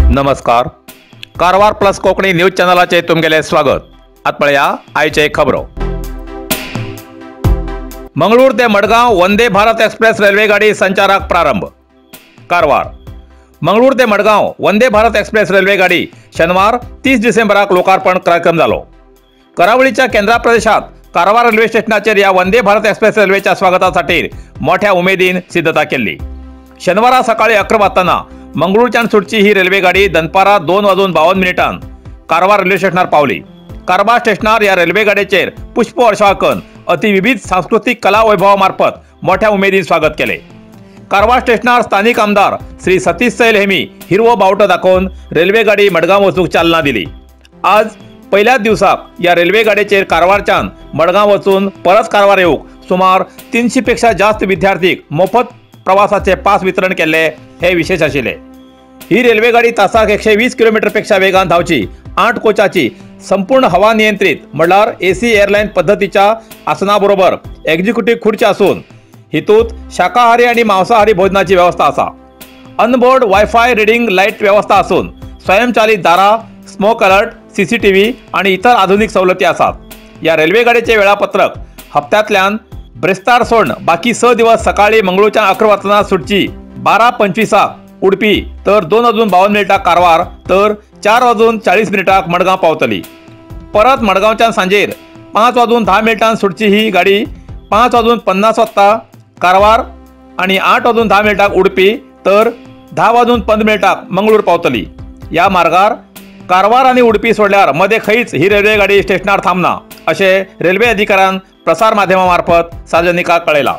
नमस्कार, Karwar plus Konkani news चॅनलाचे तुमगेले स्वागत। आत पळया आयचे खबरो। मंगळूर ते मडगांव वंदे भारत एक्सप्रेस रेल्वे गाडी संचाराक प्रारंभ। कारवार मंगळूर ते मडगांव वंदे भारत एक्सप्रेस रेल्वे गाडी शनिवार 30 डिसेंबराक लोकार्पण कार्यक्रम जालो। करावळीच्या केंद्रा प्रदेशात कारवार रेल्वे स्टेशनाचेर ह्या वंदे भारत एक्सप्रेस रेल्वेच्या स्वागतासाठी मोठ्या उमेदीन सिद्धता केल्ली। शनिवारा सकाळी 11 वाजताना मंगळूरच्यान सुटची ही रेल्वे गाडी दनपारा 2:52 कारवार रेल्वे स्टेशनार पावली। कारवार स्टेशनार ह्या रेल्वे गाडयेचेर पुष्पवर्षाव करून अतिविविध सांस्कृतिक कला वैभवा मार्फत मोठ्या उमेदीन स्वागत केले। कारवार स्टेशनार स्थानिक आमदार श्री सतीश सैल हेमी हिरवो बावटो दाखोवन रेल्वे गाडी मडगांव वचूंक चालना दिली। आज पहिल्याच दिवसाक ह्या रेल्वे गाडयेचेर कारवारच्यान मडगांव वचून परत कारवार येवंक सुमार 300 पेक्षा जास्त विद्यार्थीक मोफत प्रवासाचे पास वितरण केल्ले हे विशेष आशिल्ले। ही रेल्वे गाडी तासाक 120 किलोमीटर पेक्षा वेगान धांवची 8 कोचाची संपूर्ण हवा नियंत्रित म्हणल्यार एसी एअरलायन पद्धतीच्या आसनाबरोबर एक्झिक्युटिव्ह खुर्ची असून हितूत शाकाहारी आणि मांसाहारी भोजनाची व्यवस्था आसा। अनबोर्ड वायफाय रिडिंग लाईट व्यवस्था असून स्वयंचालित दारा, स्मोक अलर्ट, सीसीटीव्ही आणि इतर आधुनिक सवलती आसात। या रेल्वे गाडयेचे वेळापत्रक हप्त्यांतल्यान ब्रेस्तार सोडून बाकी 6 दिवस सकाळी मंगळूरच्यान 11 वाजता सुटची 12:25 उडपी तर 2:52 कारवार तर 4:40 मडगांव पावतली। परत मडगांवच्यान सांजेर 5:10 सुटची ही गाडी 5:50 कारवार आणि 8:10 उडपी तर 10:15 मंगळूर पावतली। या मार्गार कारवार आणि उडपी सोडल्यार मध्ये खंयच ही रेल्वे गाडी स्टेशनार थांबना अशें रेल्वे अधिकाऱ्यान प्रसार माध्यमामार्फत सार्वजनिकांक कळयलां।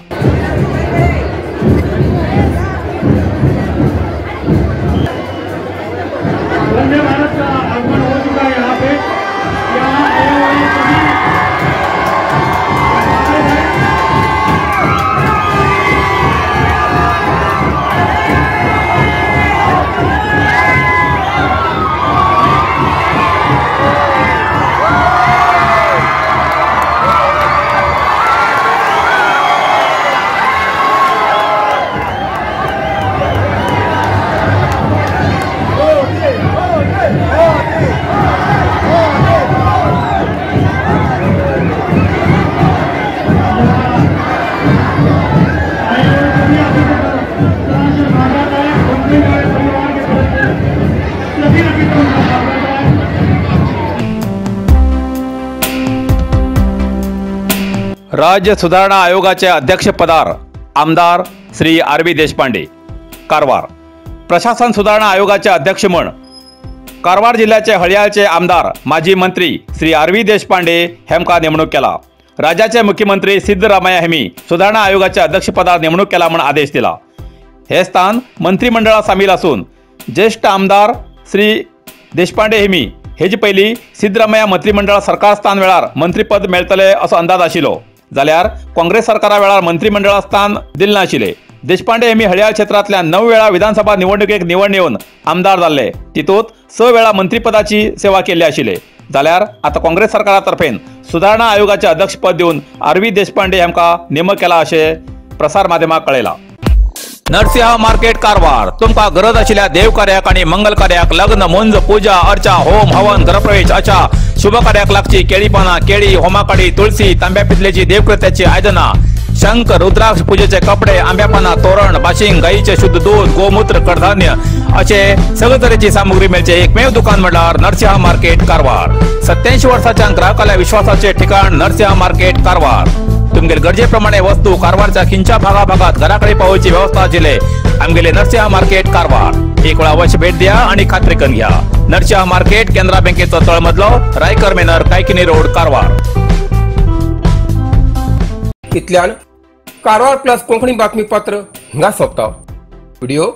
वंदे भारत का आगमन हो चुका है यहाँ पे। यहाँ आए हुए सभी राज्य सुधारणा आयोगाचे अध्यक्षपदार आमदार श्री आर व्ही देशपांडे। कारवार प्रशासन सुधारणा आयोगाचे अध्यक्ष म्हण कारवार जिल्ह्याचे हळयाळचे आमदार माजी मंत्री श्री आर व्ही देशपांडे हेमका नेमणूक केला। राज्याचे मुख्यमंत्री सिद्धरामय्या हेमी सुधारणा आयोगाचे अध्यक्षपदार नेमणूक केला म्हण आदेश दिला। हे स्थान मंत्रिमंडळात सामील असून ज्येष्ठ आमदार श्री देशपांडे हेमी हेजे पयलीं सिद्धरामय्या मंत्रिमंडळ सरकार स्थान वेळार मंत्रीपद मेळटले असो अंदाज आशिल्लो, जाल्यार काँग्रेस सरकारा वेळार मंत्रिमंडळात स्थान दिले नाशिल्ले। देशपांडे हेमी हळयाळ क्षेत्रांतल्यान 9 वेळा विधानसभा निवडणुकेक निवडून येवन आमदार जाल्ले, तितूंत 6 वेळा मंत्रीपदाची सेवा केल्ली आशिल्ली। जाल्यार आतां काँग्रेस सरकारा तर्फेन सुधारणा आयोगाचे अध्यक्षपद दिवन आर व्ही देशपांडे हांकां नेमक केला अशें प्रसार माध्यमाक कळयलां। नरसिंह मार्केट कारवार तुमकां गरज आशिल्ल्या देवकार्याक आनी मंगल कार्याक लग्न, मुंज, पूजा अर्चा, होम हवन, घरप्रवेश अशा शुभ कार्याक लागची केळी पानां, केळी, होमाकाडी, तुळसी, तांब्या पितलेची देवकृत्याची आयदनां, शंख, रुद्राक्ष, पूजेचे कपडे, आंब्या पानां, तोरण, बाशिंग, गायीचे शुद्ध दूध, गोमूत्र, कडधान्य अशे सगळे तरेची सामुग्री मेळचे एकमेव दुकान म्हणल्यार नरसिंह मार्केट कारवार। 87 वर्साच्या ग्राहकाल्या विश्वासाचे ठिकाण नरसिंह मार्केट कारवार। तुमगेले गरजे प्रमाणे वस्तू कारवारच्या खिंच्या भागा भागात घराकडे पावोवची व्यवस्था आशिल्ले आमगेले नरसिंह मार्केट कारवार। एक वेळा अवश्य भेट द्या आणि खात्री करून घ्या। नरसिंह मार्केट, केनरा बँकेचो तळमजलो, रायकर मेनर, कायकिनी रोड, कारवार। इतल्यान कारवार प्लस कोंकणी बातमीपत्र हिंगा सोंपता। व्हिडिओ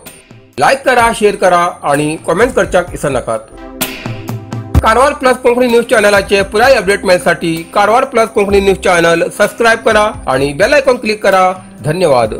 लायक करा, शेअर करा आणि कॉमेंट करच्याक विसरनाकात। कारवार प्लस कोंकणी न्यूज चॅनलाचे पुराय update मेळसाठी Karwar plus Konkani news channel subscribe करा आणि बेल आयकॉन क्लिक करा। धन्यवाद।